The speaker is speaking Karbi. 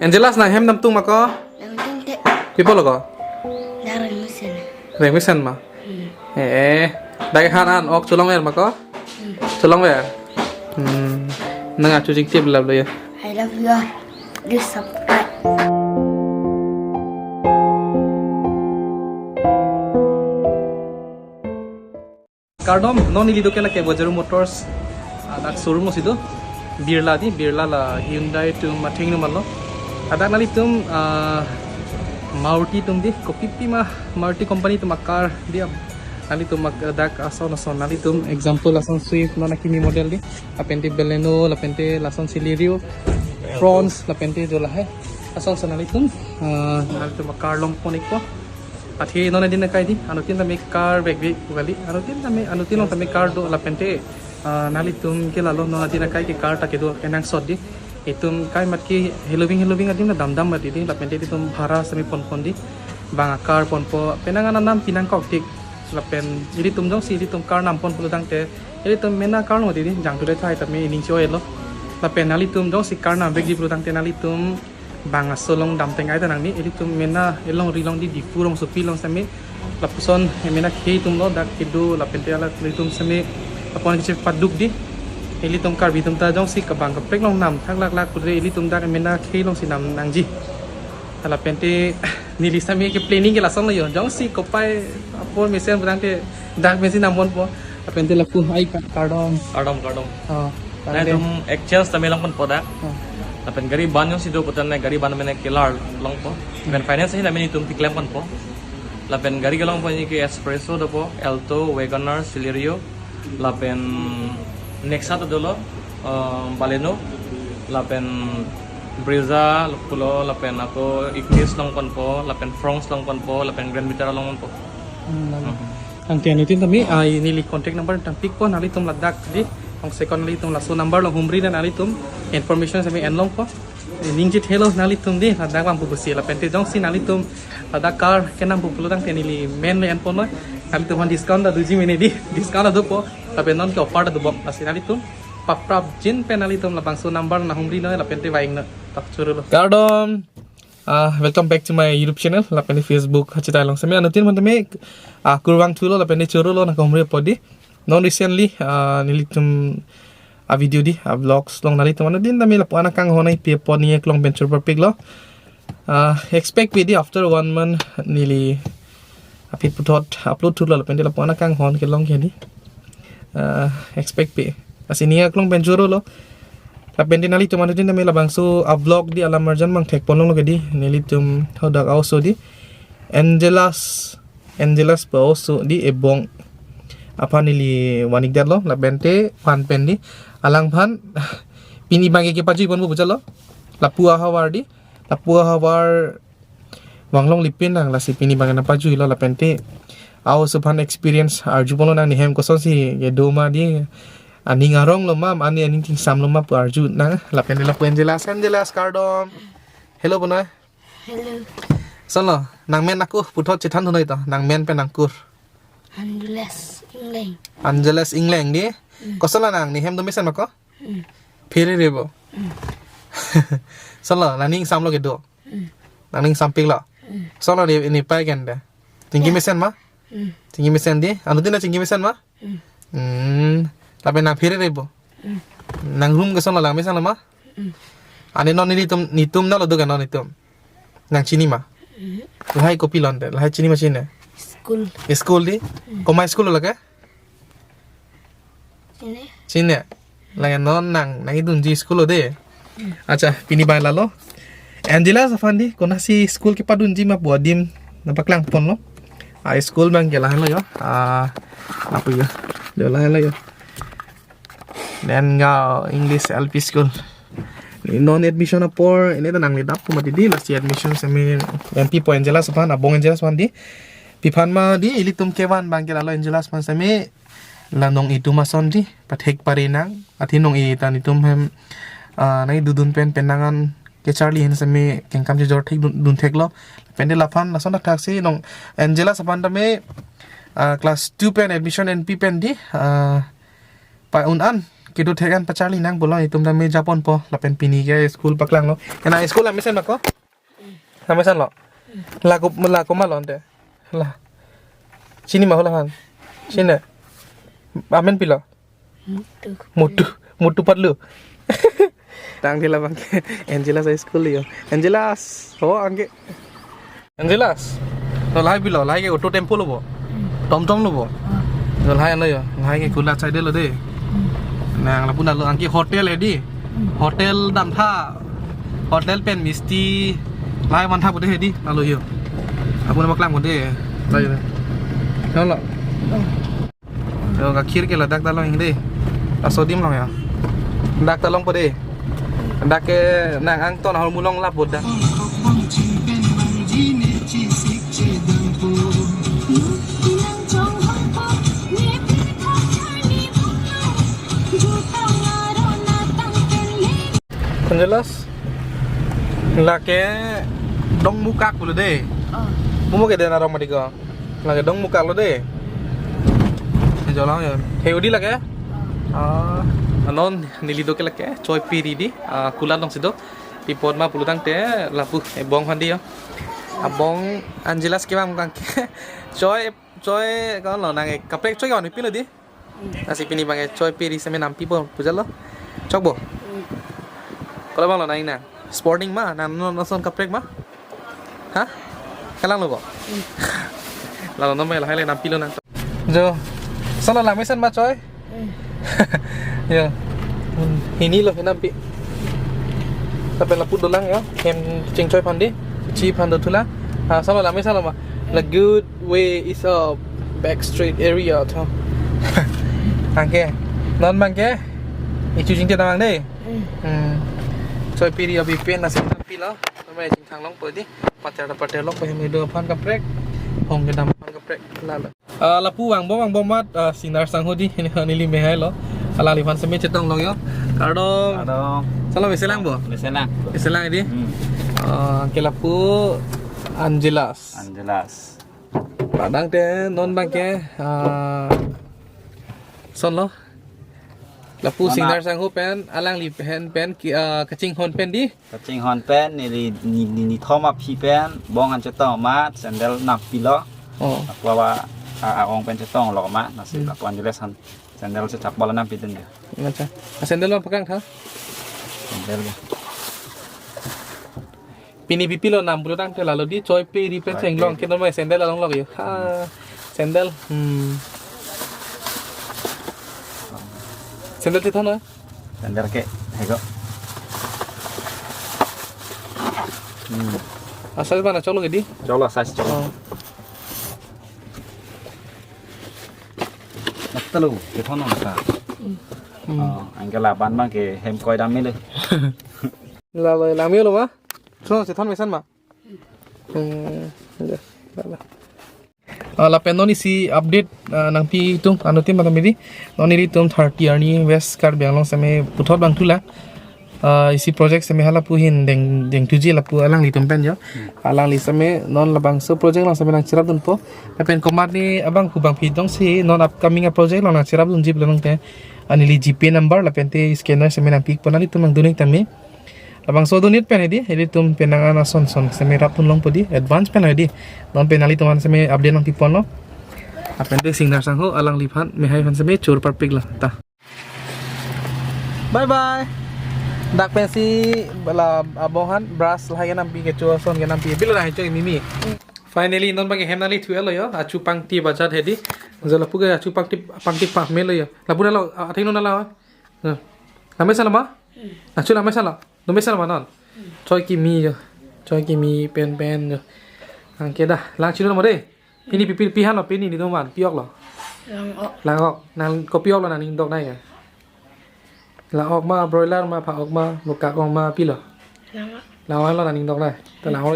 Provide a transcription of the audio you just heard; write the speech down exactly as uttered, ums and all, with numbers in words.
Angelas, nang hem dam tung ma ko? Nang tung te. Pi apot lo ko? Dak reng mesen. Reng mesen ma? Hmm. Eh, eh. Dak han an ok cholongver ma ko? Hmm. Cholongver. Hmm. Nang achu jingtip lap lo ya. I love you all. Please subscribe. Kardom, non neli doke lake Bojero Motors, ah, dak showroom si do. Birla di, Birla la Hyundai atum athengno malo. Ladak nanglitum, ah, Maruti atum di, kopipi ma Maruti company atum a-car di, nanglitum ak-, dak ason ason nanglitum example ason Swift non akimi model di, lapente Baleno, lapente lason Celerio, Fronx, lapente do lahai. Ason ason nanglitum, ah, nanglitum a-car longpon ikpo. Athe non adin akai di, anuttin tame car bag bag kali, anuttin tame, anuttin along tame car do lapente, ah, nanglitum ke lalo non adin akai ke car ta kedo kenangsot di. Itum kai mat ke heloving heloving adim na damdam mat di, lapente itum bhara semi ponpon di. Bang a-car ponpo, penang anam pinangkok tik. Lapen ilitum jongsi ilitum car nampon pulo tangte, ilitum mena car lo di, jangthu le thai tame ining cho-elo. Lapen nanglitum jongsi car nam bag di pulo tangte nanglitum bang aso along damteng ai ta nangji, ilitum mena elongri along di Diphu rongsopi along semi, lapuson mena khei atum lo dak kedo lapente ala ilitum semi apon kiche paduk di. Ilitum Karbi atum ta jongsi kabang kaprek along nam thak lak lak pudre ilitum dak mena khei alongsi nam nangji. Lapente neli semi ke planning ke lason lo yo. Jongsi kopai apor mesen pulo tangte dak mesen namponpo. Lapente lapu hai ka-, kardom. Kardom, kardom. Oh, nang lapente itum exchange tame longponpo dak. Oh. Lapen gari ban jongsi do pulote nang gari ban mene kelar longpo. Lapen finance ahin tame itum keklem ponpo. Lapen gari kelongpo neli ke Expresso dopo, Alto, WagonR, Celerio, lapen Nexa ta dolo, eh, Baleno, lapen Brezza pulo, lapen ako Ignis longponpo, lapen Fronx longponpo, lapen Grand Vitara longponpo. Hmm, lalu. Hmm. Tangte anuttin tame, ah, neli contact number tame pikpo, nanglitum ladak di, tong second nanglitum laso number along humri nanglitum information semi en longpo. Ningje thelo nanglitum di, ladak bang pupusi, lapente jongsi nanglitum ladak car kenam pulo tangte neli men le enpon noi, nanglitum aphan discount ta doji mene di, discount ta dopo, lapen non ke offer ta dobom, lasi nanglitum paprap jin pen nanglitum labangso number nanghumri noi, lapente vang noi, tak choro lo. Kardom. Ah, welcome back to my YouTube channel, lapente Facebook hachitai along semi anuttin aphan tame, ah, kurvangthu lo, lapente choro lo, nang kahumri apot di. Non recently, ah, nelitum a-video di, a-vlogs along nanglitum anuttin tame lapu-an akanghon nangpi apot neli kelong pen choro parpik lo. Ah, expect pi di after one month neli aphi puthot upload thulo lapente lapu-an akanghon kelong ke di. Ah, expect pi. Lasi neli kelong pen choro lo. Lapente nanglitum anuttin tame labangso a-vlog di alam arjan bang thekpon longlo ke di. Nelitum hadak a-oso di. Angelas, Angelas pu a-oso di ebong aphan neli van-ik detlo, lapente van pen di. Alangphan pini bang ke kepajui ponpo pu jalo. Lapu ahavar di, lapu ahavar vanglonglepin nang, lasi pini bang nangpajuilo, lapente a-oso aphan experience arju ponlo nang, ne hem kosonsi kedo ma di, aning arong lo ma, ani aning tingsam lo ma pu arju nang, lapente lapu Angelas, Angelas kardom. Hello punoi. Hello. Kosonlo, nang men ako puthot chethan thunoi to, nang men pen nang kur. Angelas Engleng. Angelas Engleng di. Hmm. Kosonlo nang, ne hem do mesen ma ko? Hmm. Pherere bo. Hmm. Kosonlo, nang ning samlo kedo. Hmm. Nang ning sampik lo. Hmm. Kosonlo di, ne pai ken de. Chingki mesen ma? Hmm. Chingki mesen di. Anuttin ta chingki mesen ma? Hmm. Hmm. Lapen nang pherere bo. Hmm. Nang room kosonlo, lang mesen lo ma? Hmm. Ani non nelitum, netum nalo do ke non netum. Nang chini ma? Hmm. Lahai kopi lon de, lahai chini ma chini? School. School di? Hmm. Komat school lo ke? Chini. Chini. Lake non nang, nangkedunji school lo de. Hmm. Acha, pini bang lalo. Angelas aphan di, konatsi school kepadunji ma pu adim nangpaklang ponlo. Ah, school bang ke lahenlo yo. Ah, apa yo? Yo lahenlo yo. Nengao English L P School. Non admission apor, ne ta nangledap pu mati di, lasi admission semi N P po Angelas aphan, abong Angelas aphan di. Pi aphan ma di, ilitum kevan bang ke lalo Angelas aphan semi, la non itum ason di, pathek pare nang, athe non ita netum hem, ah, nangkedodun pen penang an kecharli ahin semi kengkam chejor thek dun, dun theklo. Lapente laphan, lason thakthak si non Angelas aphan tame, ah, class two pen admission N P pen di, ah, pa-un an Kedo thek an pacharli nang pulo, itum dam me japonpo, lapen pini ke school paklanglo. Ena school amesen ma ko? Amesen lo. Lako, lako ma lo ante. La. Chini ma hula han. Chini. Amen pilo. Mutu. Mutu, Mutu Patlu. Tangte labang ke Angelus High School yo. Angelus. Ho angke. Angelus. Lo lahai pilo, lahai ke auto tempo lobo. Tom tom lobo. Lo lahai lo yo. Lahai ke kula chai de lo de. Nang lapu na lo angke hotel edi. Hotel damtha. Hotel pen misti. Lahai mantha bude edi. Lalu yo. Lapu na paklang bude. Lalu yo. Lo lo. Yo, gakhir ke ladak ta long de. Laso adim long ya. Dak ta longpo de. Dak ke nang angton ahormu long lapu dak. Angelus. Lake Dongmukak pulo de. Oh. Mumu ke dena rong mati ko. Lake Dongmukak lo de. Jolang ya. He udi lake? Ah, non neli do ke lake choi piri di, ah, kulat long si do. Pi apot ma pulo tangte lapu ebong handi yo. Abong Angelus ke bang kang ke. Choi, choi kon lo nang kaprek choi kon pilo di. Lasi pini bang choi piri seme nampipo puja lo. Chokpo. Kola bang lo nang ina. Sporting ma, na no no son kaprek ma. Ha? Kalang lo bo. Lalo no mai lahai le nampi lo nang. Jo. Solo la mesen ma choi. Yo. Hini lo nampi. Tapi lapu dolang yo. Hem ching choi pandi. Chi pando thula. Ah, solo la mesen lo ma. La good way is a back street area tho. Angke. Non bangke. Ichu jingte damang de. Hmm. Choi piri abi pen na sen pilo. Namai chingthang longpo di. Pater pater longpo hem do aphan kaprek. Hong kedam aphan kaprek. Lalo. Ah, lapu vangbom vangbom mat, ah, Singnar Sangho di. Ini neli mehai lo. Alangliphan seme chetong long yo. Kardom. Kardom. Solo meselang bo. Meselang. Meselang di. Hmm. Ah, ke lapu Angelus. Angelus. Padang te non bangke, ah, son lo. Lapu Singnar Sangho pen, alangli pen pen ki, ah, kachinghon pen di. Kachinghon pen, neli ni ni ni thom aphi pen, bong an chetong ma, sandal nampilo. Oh. Lapu awa, a, a ong pen chetong lo ma, lasi lapu Angelus han sandal chechak bala nampi den ya. Acha. Ah, sandal lo pakang tha? Sandal ya. Pini pipilo nam pulo tangte lalo di choi piri pen cheng long ke non mai sandal along lok yo. Ha, sandal. Hmm. Sandal chethan na? Sandal ke, hego. Hmm. Asal mana cholo ke di? Cholo, size cholo. Oh. Nat talo, chethan na ta. Hmm. Oh, angke laban bangke hem koi dam mele. Lalo, lami lo ma? So, chethan mesan ma? Hmm, ya, lalo. Ah, lapen non isi update, ah, nangpi tung, ano tim mata midi. Non ilitum thirty arni West Karbi Anglong seme puthot bang thula. Ah, isi project seme hala pu hin deng, deng tuji lapu alanglitum pen yo. Alangli seme non labangso project lang seme nangcherap dunpo. Lapen komat ni abang pu bang phi dong si non upcoming a project lang nangcherap dunji pulo nangte. Anili G Pay number lapen te scanner seme nangpi pon nanglitum nangdun ik tame. Labangso dunit pen hedi, ilitum pen nang ana son son seme rap pun longpo di, advance pen hedi. Non pen nanglitum an seme update nangpi ponlo. Lapen te Singnar Sangho alangliphan mehai phan seme chor parpik lo ta. Bye bye. Dak pensi bala abong han brush lahai ke nampi, kecho ason ke nampi. Pilo na hecho mimi. Finally non bang hem nangli thuelo yo. Achu pangti bajat hedi. Jo lapu ke achu pangti, pangti pah melo yo. Lapu na lo, atheng non na la. Nah. Lamai sala ma? Achu lamai sala. Lamai sala ma non. Choi kimi yo. Choi kimi pen pen yo. Angke dah. Lang chino mo de. Pini pi pi pi han lo pini ni doman piok lo. Lang-ok. Lang-ok. Nang ko piok lo nang ning dok nai ya. Lang-ok ma broiler ma pha-ok ma mukak ong ma pilo. Lang-ok. Lang-ok lo nang ning dok nai. Ta lang-ok.